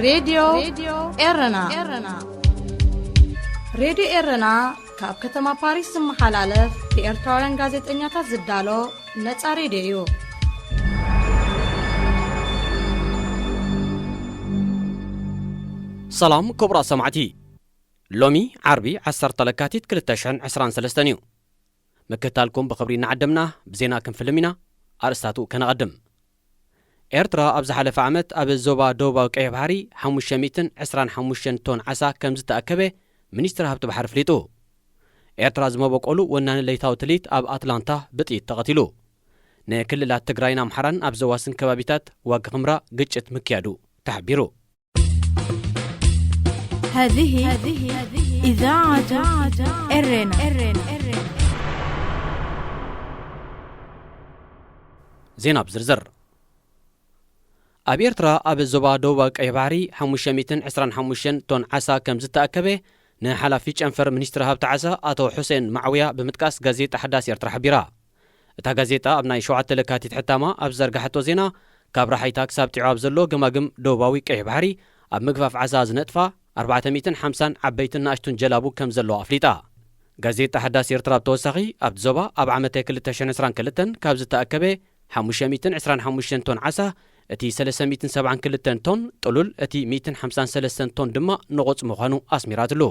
ሬድዮ ኤረና። ሬድዮ ኤረና ካብ ከተማ ፓሪስ ዝመሓላለፍ ብኤርትራውያን ጋዜጠኛታት ዝዳሎ ነጻ ሬድዮ እዩ። ሰላም ክቡራት ሰማዕቲ፣ ሎሚ ዓርቢ ዓሰርተ ለካቲት ክልተ ሽሕን ዕስራን ሰለስተን እዩ። ምክትታልኩም ብኽብሪ እናዓደምና ብዜና ክንፍልም ኢና። ኣርእስታቱ ከነቐድም። ኤርትራ ኣብ ዝሓለፈ ዓመት ኣብ ዞባ ደቡባዊ ቀይሕ ባሕሪ ሓሙሽተ ሚእትን ዕስራን ሓሙሽተን ቶን ዓሳ ከም ዝተኣከበ ሚኒስትሪ ሃብቲ ባሕሪ ኣፍሊጡ። ኤርትራ ዝመበቆሉ ወናኒ ለይታዊ ትልሂት ኣብ ኣትላንታ ብጥይት ተቐቲሉ። ንክልላት ትግራይን ኣምሓራን ኣብ ዘዋስን ከባቢታት ዋግ ኽምራ ግጭት ምክያዱ ተሓቢሩ። هذه إذاعة إرنا. ዜና ብዝርዝር። ኣብ ኤርትራ ኣብ ዞባ ደቡባዊ ቀይሕ ባሕሪ ሓሙሽተ ሚእትን ዕስራን ሓሙሽተን ቶን ዓሳ ከም ዝተኣከበ ንሓላፊ ጨንፈር ሚኒስትሪ ሃብቲ ዓሳ ኣቶ ሑሴን ማዕውያ ብምጥቃስ ጋዜጣ ሓዳስ ኤርትራ ሓቢራ። እታ ጋዜጣ ኣብ ናይ ሸውዓተ ለካቲት ሕታማ ኣብ ዘርጋሐቶ ዜና፣ ካብ ራሓይታ ክሳብ ጢዖ ኣብ ዘሎ ገማግም ደቡባዊ ቀይሕ ባሕሪ ኣብ ምግፋፍ ዓሳ ዝነጥፋ ኣርባዕተ ሚእትን ሓምሳን ዓበይትን ንኣሽቱን ጀላቡ ከም ዘለዋ ኣፍሊጣ። ጋዜጣ ሓዳስ ኤርትራ ብተወሳኺ ኣብቲ ዞባ ኣብ ዓመተ ክልተ ሽሕን ዕስራን ክልተን ካብ ዝተኣከበ ሓሙሽተ ሚእትን ዕስራን ሓሙሽተን ቶን ዓሳ እቲ ሰለስተ ሚእትን ሰብዓን ክልተን ቶን ጥሉል፣ እቲ ሚእትን ሓምሳን ሰለስተን ቶን ድማ ንቑጽ ምዃኑ ኣስሚራትሉ።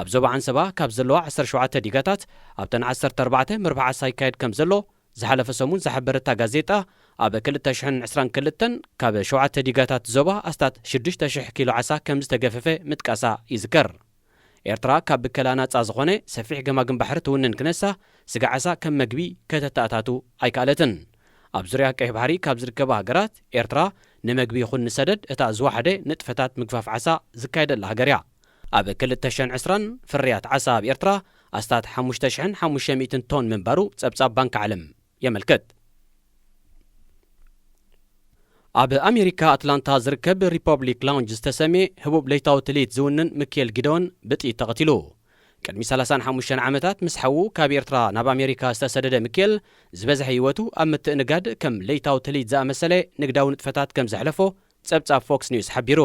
ኣብ ዞባ ዓንሰባ ካብ ዘለዋ ዓሰርተ ሸውዓተ ዲጋታት ኣብተን ዓሰርተ ኣርባዕተ ምርባሕ ዓሳ ይካየድ ከም ዘሎ ዝሓለፈ ሰሙን ዝሓበረታ ጋዜጣ፣ ኣብ ክልተ ሽሕን ዕስራን ክልተን ካብ ሸውዓተ ዲጋታት ዞባ ኣስታት ሽዱሽተ ሽሕ ኪሎ ዓሳ ከም ዝተገፈፈ ምጥቃሳ ይዝከር። ኤርትራ ካብ ብከላ ናጻ ዝኾነ ሰፊሕ ገማግም ባሕሪ ትውንን ክነሳ፣ ስጋ ዓሳ ከም መግቢ ከተተኣታቱ ኣይከኣለትን። ኣብ ዙርያ ቀይሕ ባሕሪ ካብ ዝርከባ ሃገራት፣ ኤርትራ ንመግቢ ይኹን ንሰደድ እታ ዝወሓደ ንጥፈታት ምግፋፍ ዓሳ ዝካየደላ ሃገር እያ። ኣብ ክልተ ሽሕን ዕስራን ፍርያት ዓሳ ኣብ ኤርትራ ኣስታት ሓሙሽተ ሽሕን ሓሙሽተ ሚእትን ቶን ምንባሩ ጸብጻብ ባንክ ዓለም የመልክት። ኣብ ኣሜሪካ ኣትላንታ ዝርከብ ሪፐብሊክ ላውንጅ ዝተሰምየ ህቡብ ለይታዊ ትልሂት ዝውንን ሚኬል ጊደዎን ብጥይት ተቐቲሉ። ቅድሚ ሰላሳን ሓሙሽተን ዓመታት ምስ ሓዉ ካብ ኤርትራ ናብ ኣሜሪካ ዝተሰደደ ሚኬል፣ ዝበዝሐ ህይወቱ ኣብ ምትእንጋድ ከም ለይታዊ ትልሂት ዝኣመሰለ ንግዳዊ ንጥፈታት ከም ዘሕለፎ ጸብጻብ ፎክስ ኒውስ ሓቢሩ።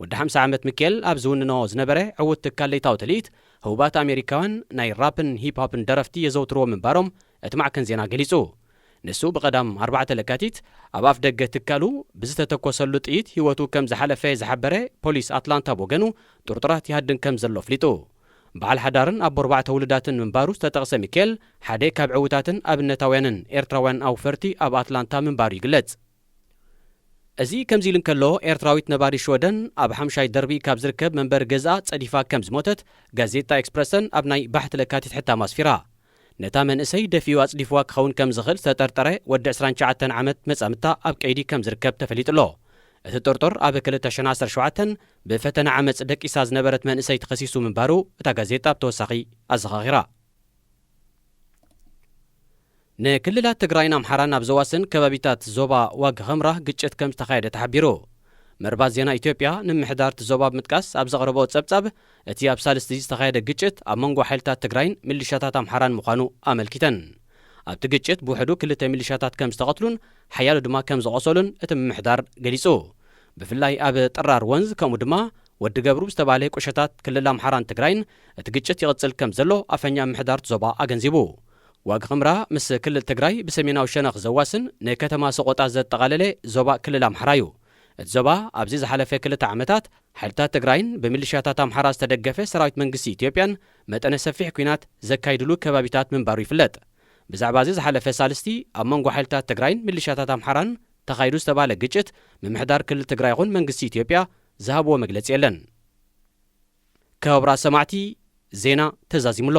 ወዲ ሓምሳ ዓመት ሚኬል ኣብ ዝውንኖ ዝነበረ ዕዉት ትካል ለይታዊ ትልሂት፣ ህቡባት ኣሜሪካውያን ናይ ራፕን ሂፕ ሆፕን ደረፍቲ የዘውትርዎ ምንባሮም እቲ ማዕከን ዜና ገሊጹ። ንሱ ብቐዳም ኣርባዕተ ለካቲት ኣብ ኣፍ ደገ ትካሉ ብዝተተኮሰሉ ጥይት ህይወቱ ከም ዝሓለፈ ዝሓበረ ፖሊስ ኣትላንታ ብወገኑ፣ ጥርጡራት ይሃድን ከም ዘሎ ኣፍሊጡ። በዓል ሓዳርን ኣቦ ኣርባዕተ ውሉዳትን ምንባሩ ዝተጠቕሰ ሚኬል፣ ሓደ ካብ ዕዉታትን ኣብነታውያንን ኤርትራውያን ኣውፈርቲ ኣብ ኣትላንታ ምንባሩ ይግለጽ። እዚ ከምዚ ኢሉ እንከሎ፣ ኤርትራዊት ነባሪት ሽወደን ኣብ ሓምሻይ ደርቢ ካብ ዝርከብ መንበሪ ገዝኣ ጸዲፋ ከም ዝሞተት ጋዜጣ ኤክስፕረሰን ኣብ ናይ ባሕቲ ለካቲት ሕታም ኣስፊራ። ነታ መንእሰይ ደፊኡ ኣጽዲፍዋ ክኸውን ከም ዝኽእል ዝተጠርጠረ ወዲ ዕስራን ትሽዓተን ዓመት መጻምድታ ኣብ ቀይዲ ከም ዝርከብ ተፈሊጡ ኣሎ። እቲ ጥርጡር ኣብ ክልተ ሽሕን ዓሰርተ ሸውዓተን ብፈተነ ዓመጽ ደቂሳ ዝነበረት መንእሰይ ተኸሲሱ ምንባሩ እታ ጋዜጣ ብተወሳኺ ኣዘኻኺራ። ንክልላት ትግራይን ኣምሓራን ኣብ ዘዋስን ከባቢታት ዞባ ዋግ ኽምራ ግጭት ከም ዝተኻየደ ተሓቢሩ። መርባት ዜና ኢትዮጵያ ንምምሕዳር እቲ ዞባ ብምጥቃስ ኣብ ዘቕረቦ ጸብጻብ፣ እቲ ኣብ ሳልስቲ ዝተኻየደ ግጭት ኣብ መንጎ ሓይልታት ትግራይን ሚሊሻታት ኣምሓራን ምዃኑ ኣመልኪተን። ኣብቲ ግጭት ብውሕዱ ክልተ ሚሊሻታት ከም ዝተቐትሉን ሓያሎ ድማ ከም ዝቖሰሉን እቲ ምምሕዳር ገሊጹ። ብፍላይ ኣብ ጠራር ወንዝ ከምኡ ድማ ወዲ ገብሩ ዝተባህለ ቁሸታት ክልል ኣምሓራን ትግራይን እቲ ግጭት ይቕጽል ከም ዘሎ ኣፈኛ ምምሕዳር እቲ ዞባ ኣገንዚቡ። ዋግ ኽምራ ምስ ክልል ትግራይ ብሰሜናዊ ሸነኽ ዘዋስን ንከተማ ሰቆጣ ዘጠቓለለ ዞባ ክልል ኣምሓራ እዩ። እቲ ዞባ ኣብዚ ዝሓለፈ ክልተ ዓመታት ሓይልታት ትግራይን ብሚሊሻታት ኣምሓራ ዝተደገፈ ሰራዊት መንግስቲ ኢትዮጵያን መጠነ ሰፊሕ ኲናት ዘካይድሉ ከባቢታት ምንባሩ ይፍለጥ። ብዛዕባ እዚ ዝሓለፈ ሳልስቲ ኣብ መንጎ ሓይልታት ትግራይን ሚሊሻታት ኣምሓራን ተኻይዱ ዝተባህለ ግጭት ምምሕዳር ክልል ትግራይ ይኹን መንግስቲ ኢትዮጵያ ዝሃብዎ መግለጺ የለን። ክቡራት ሰማዕቲ፣ ዜና ተዛዚሙ ኣሎ።